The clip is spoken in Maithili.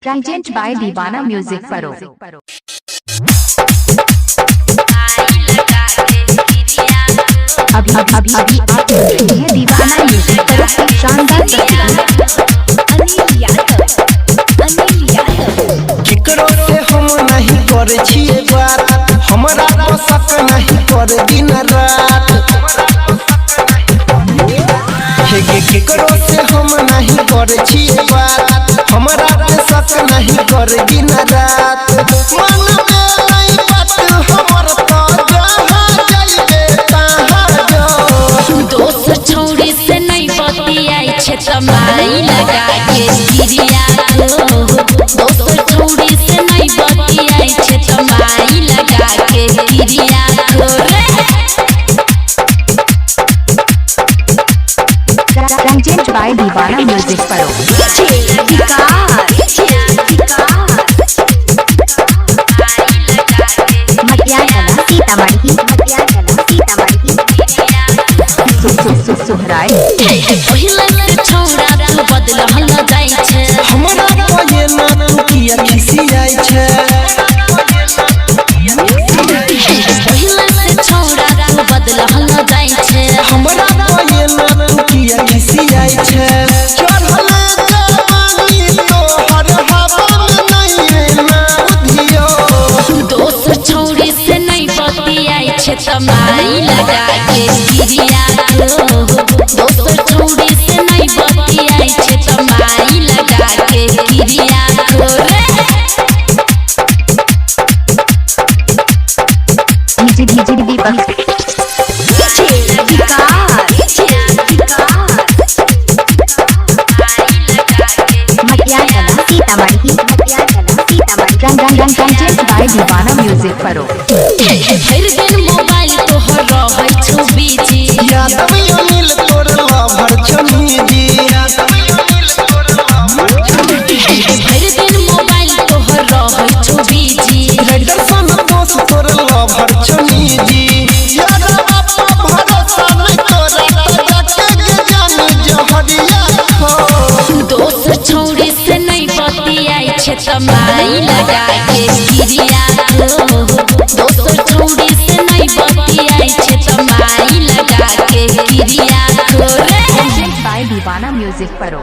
Present by Deewana music Paro. अभी अभी अभी आप सुन रहे हैं दीवाना म्यूजिक परो की शानदार प्रस्तुति। अनिल यादव, अनिल यादव। केकरो से हम नहीं करे छिए बात, हमरा पोसक नहीं कर दिन रात। हे गे केकरो से हम नहीं करे छिए बात, हमरा पोसक नहीं कर दिन रात। मन में नहीं बात हमर तो जहाँ जाइबे तहाँ जो। दोस्त छौड़ी से नहीं बतियाई छे त माई लगा के गिरिया हो। दोस्त छौड़ी से नहीं बतियाई छे त माई लगा के गिरिया हो रे। Present by Deewana music Paro. Sitamarhi, Sitamarhi. सु सु सु सुहराए पहिले से छौड़ा तू बदलल जाइ छे। हमरा कहे ना तू किया खिसियाई छे। पहिले से छौड़ा तू बदलल जाइ छे। हमरा कहे ना तू किया खिसियाई छे। चढ़ल जवानी तोहर हवा में नहीं ना बुधियो। दोस्त छौड़ी से नहीं बतियाई छे त माई लगा के गिरिया हो। दोस्त छौड़ी से नहीं बतियाई छे त माई लगा के गिरिया हो रे। DJ DJ Deepak Sitamarhi, Sitamarhi. Present by Deewana music Paro. भरि दिन मोबाइल तोहर रहै छौ बिजी। यादव अनिल तोर लभर छनी जी। भरि दिन मोबाइल तोहर रहै छौ बिजी। राइटर संतोष तोर लभर छनी जी। यादव बापा भरोसा नहीं तोरा त जाके गे जान जहरिया हो। दोस्त छौड़ी से नहीं बतियाई छे त माई लगा के गिरिया हो। दोस्त छौड़ी से नहीं बतियाई छे त माई लगा के गिरिया हो रे। Present by Deewana music Paro.